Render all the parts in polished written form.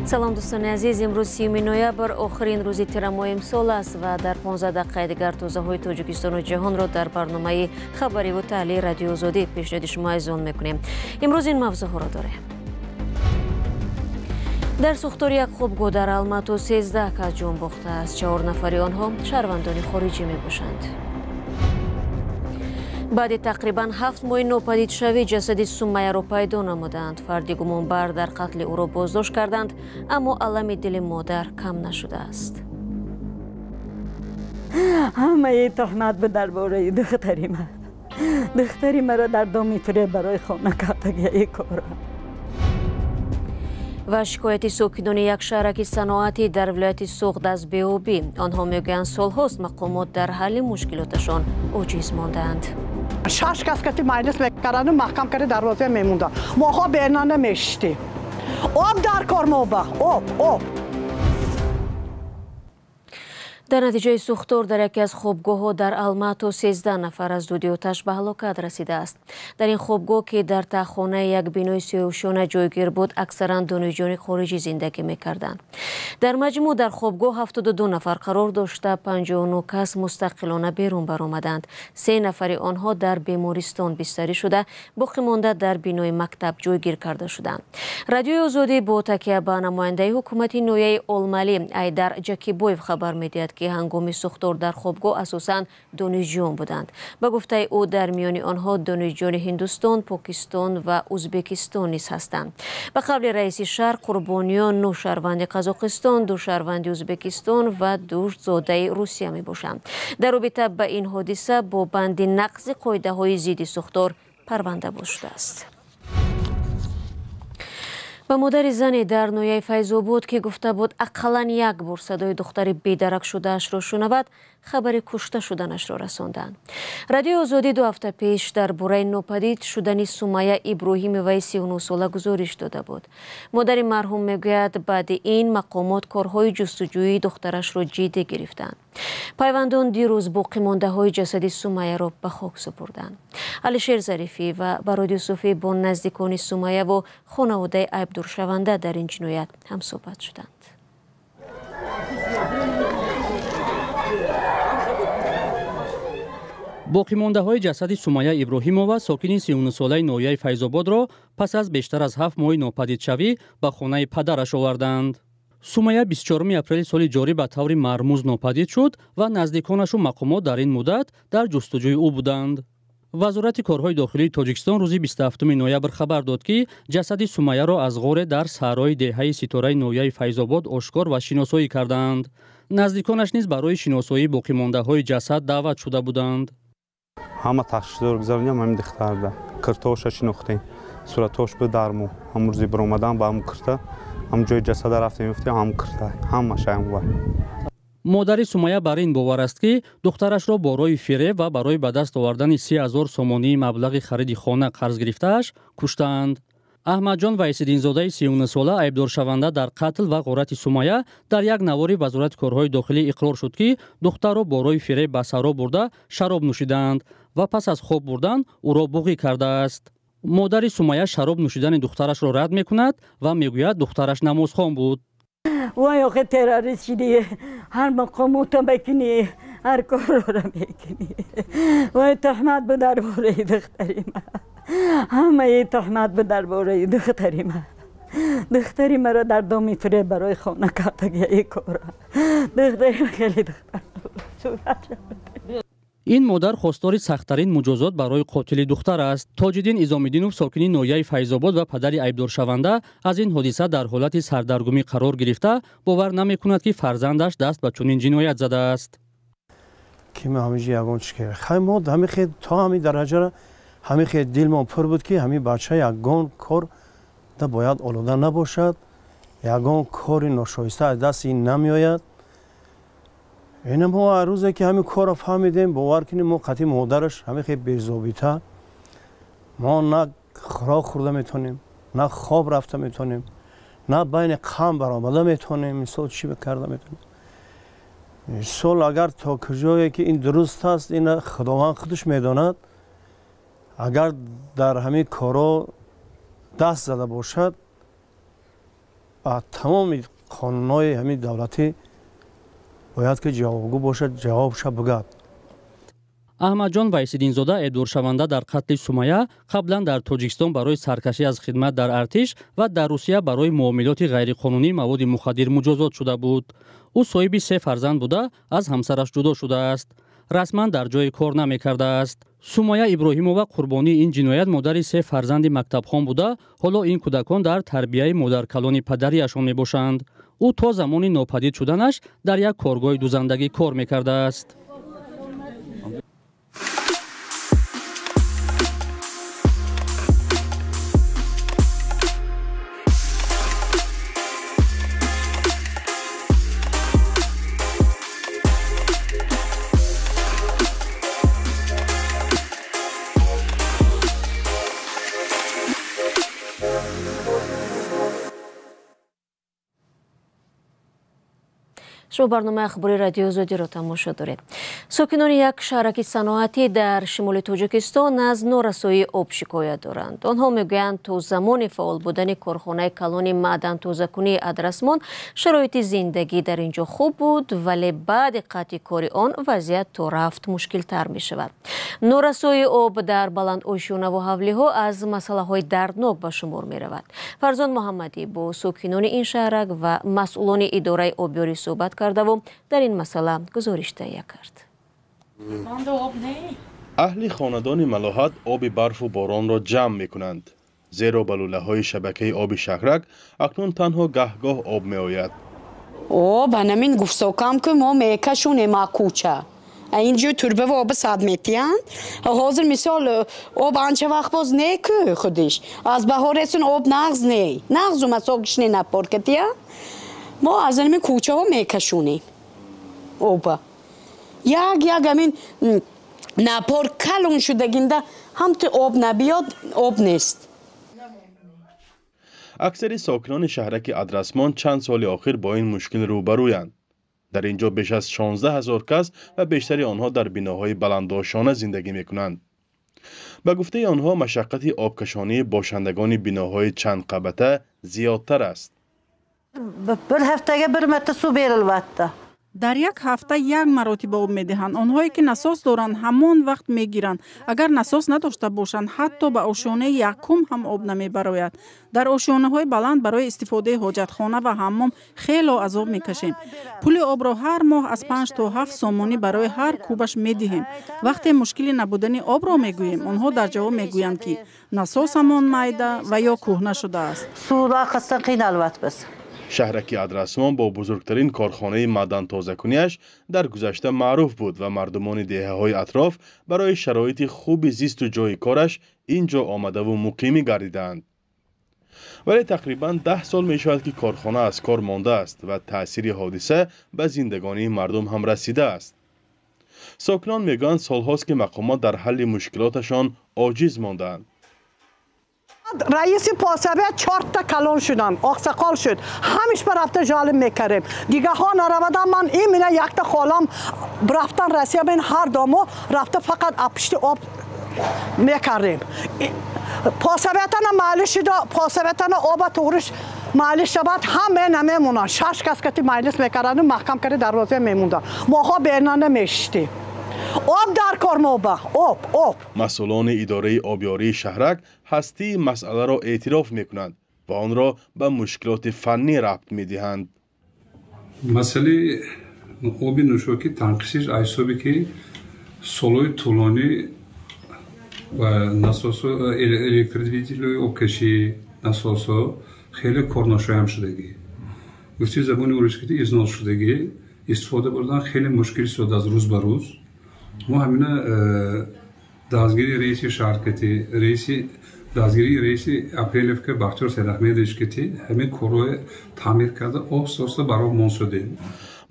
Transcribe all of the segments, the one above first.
Салом, дӯстони азиз. Имрӯз 30 ноябр, охирин рӯзи тирамоҳи имсол аст ва дар 15 дақиқаи дигар тозаҳои Тоҷикистону ҷаҳонро дар барномаи хабариву таҳлили Радиои Озодӣ пешниҳоди шумо азизон мекунем. Имрӯз ин мавзӯъҳоро дорем. Дар сӯхтори як хобгоҳ дар Алмато 13 кас ҷон бохтааст. 4 нафари онҳо шаҳрвандони хориҷӣ мебошанд. Баъди тақрибан 7 моҳи нопадидшавӣ ҷасади Сумайяро пайдо намуданд. Фарди гумонбар дар қатли ӯро боздошт карданд, аммо алами дили модар кам нашудааст. Ҳамаи туҳмат буд дар бораи духтари ман. Духтари маро дар доми фиреб барои хона кардагии кора. Ва шикояти сокинони як шаҳраки саноатӣ дар вилояти Суғд аз беобӣ. Онҳо мегӯянд, солҳост мақомот дар ҳалли мушкилоташон оҷиз мондаанд. 6 кас кати маҷлис мекардану маҳкам карда дарвоза мемонда. Моҳо берна намешиштем. Об дар кор моба, об, об. Дар натиҷаи сӯхтор дар яке аз хобгоҳҳо дар Алмато 13 нафар аз дуди оташ ба ҳалокат расидааст. Дар ин хобгоҳ, ки дар таҳхонаи як бинои сиёҳушона ҷойгир буд, аксаран донишҷӯёни хориҷӣ зиндагӣ мекарданд. Дар маҷмӯъ дар хобгоҳ 72 нафар қарор дошта, 59 кас мустақилона берун баромаданд. 3 нафари онҳо дар бемористон бистарӣ шуда, боқӣ монда дар бинои мактаб ҷойгир карда шуданд. Радиои Озодӣ бо такя ба намояндаи ҳукумати ноҳияи Олмалӣ Айдар Ҷакибоев хабар медиҳад, ки ҳангоми сӯхтор дар хобгоҳ асосан донишҷӯён буданд. Ба гуфтаи ӯ, дар миёни онҳо донишҷӯёни Ҳиндустон, Покистон ва Ӯзбекистон низ ҳастанд. Ба қавли раиси шаҳр, қурбониён 9 шаҳрванди Қазоқистон, 2 шаҳрванди Ӯзбекистон ва 2 зодаи Русия мебошанд. Дар робита ба ин ҳодиса бо банди нақзи қоидаҳои зидди сӯхтор парванда боз шудааст. Ба модари зане дар ноҳияи Файзобод, ки гуфта буд ақаллан як бор садои духтари бедарак шудаашро шунавад, хабари кушта шуданашро расонданд. Радиои Озодӣ 2 ҳафта пеш дар бораи нопадид шудани Сумайя Иброҳимоваи 39сола гузориш дода буд. Модари марҳум мегӯяд, баъди ин мақомот корҳои ҷустуҷӯии духтарашро ҷиддӣ гирифтанд. Пайвандон дирӯз боқимондаҳои ҷасади Сумайяро ба хок супурданд. Алишер Зарифӣ ва Барод Юсуфӣ бо наздикони Сумайяву хонаводаи айбдоршаванда дар ин ҷиноят ҳамсӯҳбат шуданд. Боқимондаҳои ҷасади Сумайя Иброҳимова, сокини 39-солаи ноҳияи Файзободро пас аз бештар аз 7 моҳи нопадидшавӣ ба хонаи падараш оварданд. Сумайя 24 апрели соли ҷорӣ ба таври мармуз нопадид шуд ва наздиконашу мақомот дар ин муддат дар ҷустуҷӯи ӯ буданд. Вазорати корҳои дохилии Тоҷикистон рӯзи 27 ноябр хабар дод, ки ҷасади Сумайяро аз ғоре дар саҳрои деҳаи Ситораи ноҳияи Файзобод ошкор ва шиносоӣ кардаанд. Наздиконаш низ барои шиносоии боқимондаҳои ҷасад даъват шуда буданд. Ҳама тахшидор гузаронем, ҳамин духтарда киртоша шинохтем, суратош буд дар мо. Ҳамун рӯзи баромадан ба ҳамун кирта, ҳамун ҷои ҷасада рафтем, ёфтем ҳамун кирта, ҳамаша ҳамун вай. Модари Сумайя бар ин бовар аст, ки духтарашро бо роҳи фиреб ва барои ба даст овардани 30 000 сомонии маблағи хариди хона қарз гирифтааш куштаанд. Аҳмадҷон Вайсиддинзодаи 39сола, айбдоршаванда дар қатл ва ғорати Сумайя, дар як навори Вазорати корҳои дохилӣ иқрор шуд, ки духтарро бо роҳи фиреб ба саро бурда шароб нӯшидаанд ва пас аз хоб бурдан ӯро буғӣ кардааст. Модари Сумайя шароб нӯшидани духтарашро рад мекунад ва мегӯяд, духтараш намозхон буд. Вай, охе террорист шидӣ, ҳар мақомота мекунӣ, ҳар корро мекунӣ. Вай, туҳмат буд дар бораи духтари ман. Ҳамаи туҳмат буд дар бораи духтари ман. Духтари маро дар доми фиреб барои хона кардагии кора. Духтари ман хеле духтар буд. Ин модар хостори сахттарин муҷозот барои қотили духтар аст. Тоҷиддин Изомиддинов, сокини ноҳияи Файзобод ва падари айбдоршаванда, аз ин ҳодиса дар ҳолати сардаргумӣ қарор гирифта, бовар намекунад, ки фарзандаш даст ба чунин ҷиноят задааст. Ки ма ҳамиҷа ягон чиз кард. Хай, мо ҳамихе то ҳамин дараҷара ҳамихе дилмон пур буд, ки ҳамин бача ягон кор да бояд олуда набошад, ягон кори ношоиста аз дасти ин намеояд. Ина мо ҳар рӯзе ки ҳамин корро фаҳмидем, бовар кунем, мо қатъи модараш ҳамихе безобита, мо на хӯрок хӯрда метавонем, на хоб рафта метавонем, на байни қам баромада метавонем. Мисол, чӣ карда метавонем? Мисол, агар то куҷое ки ин дуруст аст, ина Худованд худаш медонад. Агар дар ҳамин коро даст зада бошад. Ба тамоми қонунҳои ҳамин давлатӣ бояд ки ҷавобгӯ бошад, ҷавобша бигӯяд. Аҳмадҷон Вайсиддинзода, айбдоршаванда дар қатли Сумая, қаблан дар Тоҷикистон барои саркашӣ аз хидмат дар артиш ва дар Русия барои муомилоти ғайриқонунии маводи мухаддир муҷозот шуда буд. Ӯ соҳиби се фарзанд буда, аз ҳамсараш ҷудо шудааст. Расман дар ҷои кор намекардааст. Сумая Иброҳимова қурбонии ин ҷиноят модари се фарзанди мактабхон буда, ҳоло ин кӯдакон дар тарбияи модаркалони падарияшон мебошанд. Ӯ то замони нопадид шуданаш дар як коргоҳи дузандагӣ кор мекардааст. Шумо барномаи ахбори Радиои Озодиро тамошо доред. Сокинони як шаҳраки саноатӣ дар шимоли Тоҷикистон аз норасоии об шикоят доранд. Онҳо мегӯянд, то замони фаъол будани корхонаи калони маъдантозакунии Адрасмон шароити зиндагӣ дар ин ҷо хуб буд, вале баъди қатъи кори он вазъият то рафт мушкилтар мешавад. Норасоии об дар баландошёнаву ҳавлиҳо аз масъалаҳои дарднок ба шумор меравад. Фарзон Муҳаммадӣ бо сокинони ин шаҳрак ва масъулони идораи обёрӣ суҳбат кардаву дар ин масъала гузориш таҳия кард. Аҳли хонадони Малоҳат оби барфу боронро ҷамъ мекунанд, зеро ба лӯлаҳои шабакаи оби шаҳрак акнун танҳо гаҳгоҳ об меояд. Об анамин гуфтсокам, ки мо мекашонем кӯча. Инҷо турбава оби сад метиҳанд. Ҳозир мисол об анча вақт боз не ку худиш. Аз баҳоресун об нағз не. Нағзу масогишне напор катия. Мо аз анамин кӯчаҳо мекашонем оба. Як як амин напор калон шудагинда ҳамту об набиёд, об нест. Аксари сокинони шаҳраки Адрасмон чанд соли охир бо ин мушкил рӯбарӯянд. Дар ин ҷо беш аз 16 ҳазор кас ва бештари онҳо дар биноҳои баландошона зиндагӣ мекунанд. Ба гуфтаи онҳо, машаққати обкашонии бошандагони биноҳои чандқабата зиёдтар аст. Bir ҳафтага bir марта сув берилватdi. Дар як ҳафта як маротиба об медиҳанд. Онҳое ки насос доранд, ҳамон вақт мегиранд. Агар насос надошта бошанд, ҳатто ба ошёнаи якум ҳам об намебарояд. Дар ошёнаҳои баланд барои истифодаи ҳоҷатхона ва ҳаммом хело азоб мекашем. Пули обро ҳар моҳ аз 5 то 7 сомонӣ барои ҳар кубаш медиҳем. Вақте мушкили набудани обро мегӯем, онҳо дар ҷавоб мегӯянд, ки насосамон майда ва ё кӯҳна шудааст. Шаҳраки Адрасмон бо бузургтарин корхонаи маъдантозакунияш дар гузашта маъруф буд ва мардумони деҳаҳои атроф барои шароити хуби зисту ҷойи кораш ин ҷо омадаву муқимӣ гардидаанд. Вале тақрибан 10 сол мешавад, ки корхона аз кор мондааст ва таъсири ҳодиса ба зиндагонии мардум ҳам расидааст. Сокинон мегӯянд, солҳост, ки мақомот дар ҳалли мушкилоташон оҷиз мондаанд. Раиси пособия чорта калон шудам, оқсақол шуд. Ҳамиш ба рафта жалим мекардем. Дигаҳо наравадан, ман имина якта холам рафтан Россия, мен ҳар домо рафта фақат апишти об мекардем. Пособиятана маълиш шуда, пособиятана оба туғриш маълиш шавад, ҳаме намемонанд. Шаш кас кати маълис мекарданду маҳкам карди дарвоза мемонданд. Моҳо берна намешиштем. Об дар кор моба, об, об. Масъулони идораи обёрии шаҳрак ҳастии масъаларо эътироф мекунанд ва онро ба мушкилоти фаннӣ рабт медиҳанд. Масъалаи оби нӯшокӣ танқисиш аз ҳисобе ки солҳои тӯлонӣ ва насосо электродвигателҳои обкашӣ насосҳо хеле корношоям шудагӣ, гуфти забони урусӣ износ шудагӣ, истифода бурдан хеле мушкил шуд аз рӯз ба рӯз. Мо ҳамина дастгирии раиси шаҳркати, раиси дастгирии раиси Апрелевка Бахтиёр Сайдахмедович кати ҳамин корҳои таъмир карда оҳиста оҳиста ба роҳ мон шудем.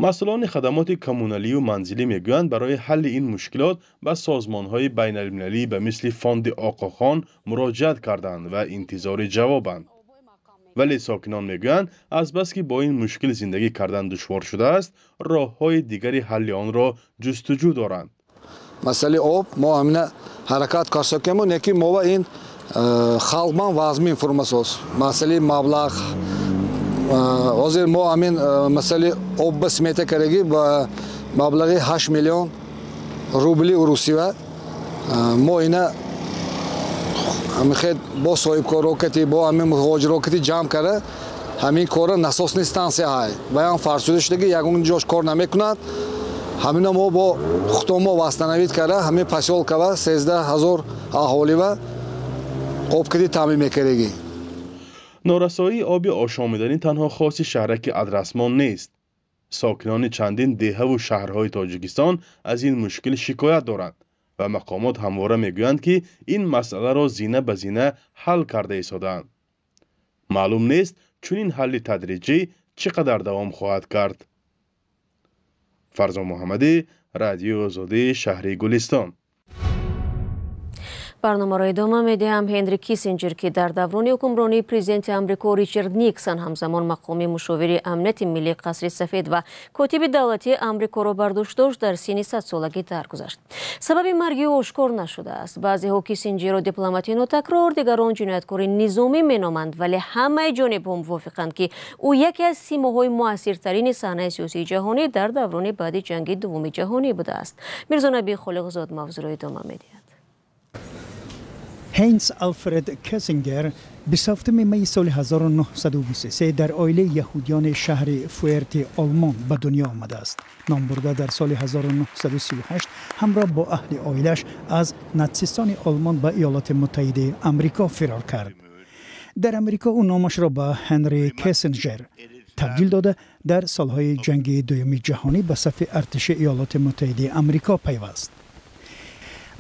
Масъулони хадамоти коммуналию манзилӣ мегӯянд, барои ҳалли ин мушкилот ба созмонҳои байналмилалӣ ба мисли фонди Оқохон муроҷиат карданд ва интизори ҷавобанд. Вале сокинон мегӯянд, азбаски бо ин мушкил зиндагӣ кардан душвор шудааст, роҳҳои дигари ҳалли онро ҷустуҷӯ доранд. Масъалаи об мо ҳамина ҳаракат карсокему, не ки мо ин халқман вазмин фурмасоз. Масъалаи маблағ Ҳозир мо ҳамин масъалаи об ба смета кардагӣ ба маблағи 8 миллион рубли русива. Мо ина ҳамин бо соҳибкоро кати, бо ҳамин муҳоҷиро кати ҷамъ карда ҳамин кора насосни станция ҳай ваям фарсуда шудаги, ягон ҷош кор намекунад. Ҳамина мо бо худомо восстановить карда ҳамин посёлкава 13 ҳазор аҳолива об кати таъмин мекардагӣ. Норасоии оби ошомиданӣ танҳо хоси шаҳраки Адрасмон нест. Сокинони чандин деҳаву шаҳрҳои Тоҷикистон аз ин мушкил шикоят доранд ва мақомот ҳамвора мегӯянд, ки ин масъаларо зина ба зина ҳал карда истодаанд. Маълум нест, чунин ҳалли тадриҷӣ чӣ қадар давом хоҳад кард. Фарзон Муҳаммадӣ, Радиои Озодӣ, шаҳри Гулистон. Барномаро идома медиҳам. Ҳенри Киссинҷер, ки дар даврони ҳукмронии президенти Амрико Ричард Никсон ҳамзамон мақоми мушовири амнияти миллии Қасри Сафед ва котиби давлатии Амрикоро бар дӯш дошт, дар синни 100-солагӣ даргузашт. Сабаби марги ӯ ошкор нашудааст. Баъзеҳо Киссинҷерро дипломати нотакрор, дигарон ҷинояткори низомӣ меноманд, вале ҳамаи ҷонибҳо мувофиқанд, ки ӯ яке аз симоҳои муассиртарини саҳнаи сиёсии ҷаҳонӣ дар даврони баъди ҷанги дуввуми ҷаҳонӣ будааст. Мирзонаби Холиқзод мавзӯъро идома медиҳад. Ҳейнс Алфред Кессингер 27 майи соли 1923 дар оилаи яҳудиёни шаҳри Фуэрти Олмон ба дунё омадааст. Номбурда дар соли 1938 ҳамроҳ бо аҳли оилааш аз натсистони Олмон ба Иёлоти Муттаҳидаи Амрико фирор кард. Дар Амрико ӯ номашро ба Ҳенри Кессинҷер табдил дода, дар солҳои ҷанги дуюми ҷаҳонӣ ба сафи артиши Иёлоти Муттаҳидаи Амрико пайваст.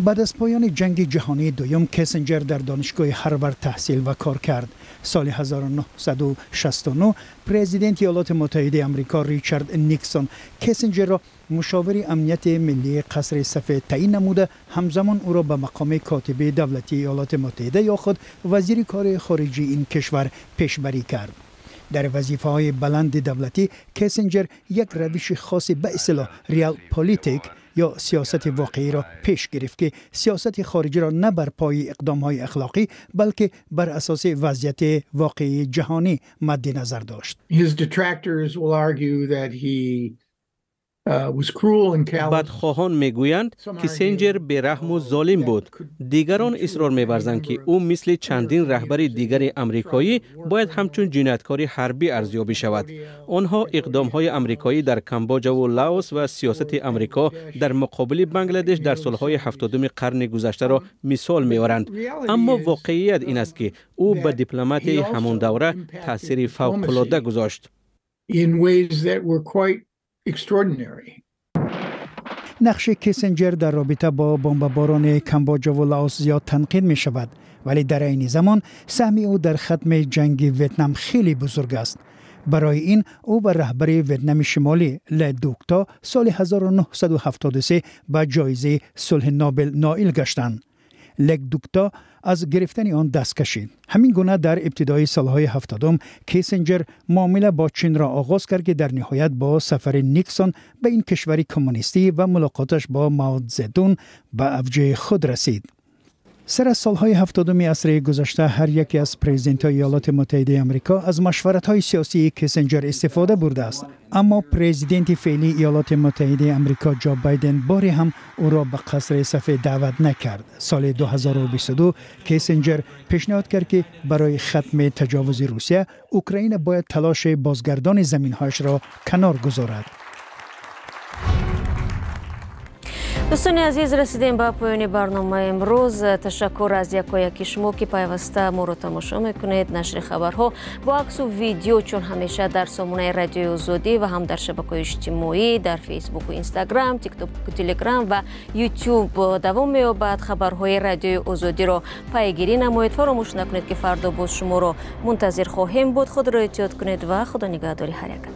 Баъд аз поёни ҷанги ҷаҳонии дуюм Кессинҷер дар донишгоҳи Ҳарвард таҳсил ва кор кард. Соли 1969 президенти Иёлоти Муттаҳидаи Амрико Ричард Никсон Кессинҷерро мушовири амнияти миллии Қасри Сафед таъин намуда, ҳамзамон ӯро ба мақоми котиби давлатии Иёлоти Муттаҳида ё худ вазири кори хориҷии ин кишвар пешбарӣ кард. Дар вазифаҳои баланди давлатӣ Кессинҷер як равиши хоси ба истилоҳ реалполитик ё сиёсати воқеиро пеш гирифт, ки сиёсати хориҷиро на бар пои иқдомҳои ахлоқӣ, балки бар асоси вазъияти воқеии ҷаҳонӣ мадди назар дошт. Бадхоҳон мегӯянд, Киссинҷер бераҳму золим буд. Дигарон исрор меварзанд, ки ӯ мисли чандин раҳбари дигари амрикоӣ бояд ҳамчун ҷинояткори ҳарбӣ арзёбӣ шавад. Онҳо иқдомҳои амрикоӣ дар Камбоҷаву Лаос ва сиёсати Амрико дар муқобили Бангладеш дар солҳои 70-уми қарни гузаштаро мисол меоранд. Аммо воқеият ин аст, ки ӯ ба дипломатияи ҳамон давра таъсири фавқулодда гузошт. Нақши Киссинҷер дар робита бо бомбаборони Камбоҷаву Лаос зиёд танқид мешавад, вале дар айни замон саҳми ӯ дар хатми ҷанги Ветнам хеле бузург аст. Барои ин ӯ ба раҳбари Ветнами Шимолӣ Ле Дук То соли 1973 ба ҷоизаи сулҳи Нобел ноил гаштанд. Ле Дук То аз гирифтани он даст кашид. Ҳамин гуна дар ибтидои солҳои 70-ум Киссинҷер муомила бо Чинро оғоз кард, ки дар ниҳоят бо сафари Никсон ба ин кишвари коммунистӣ ва мулоқоташ бо Мао Цзэдун ба авҷи худ расид. Сар аз солҳои 70-уми асри гузашта ҳар яке аз президентҳои Иёлоти Муттаҳидаи Амрико аз машваратҳои сиёсии Киссинҷер истифода бурдааст. Аммо президенти феълии Иёлоти Муттаҳидаи Амрико Ҷо Байден боре ҳам ӯро ба Қасри Сафед даъват накард. Соли 2022 Киссинҷер пешниҳод кард, ки барои хатми таҷовузи Русия Украина бояд талоши бозгардони заминҳояшро канор гузорад. Дӯстони азиз, расидем ба поёни барномаи имрӯз. Ташаккур аз якояки шумо, ки пайваста моро тамошо мекунед. Нашри хабарҳо бо аксу видео чун ҳамеша дар сомонаи Радиои Озодӣ ва ҳам дар шабакаҳои иҷтимоӣ, дар Фейсбуку, Инстаграм, Тиктоку, Телеграм ва Ютуб давом меёбад. Хабарҳои Радиои Озодиро пайгирӣ намоед. Фаромӯш накунед, ки фардо боз шуморо мунтазир хоҳем буд. Худро эҳтиёт кунед ва Худо нигаҳдори ҳар якатон.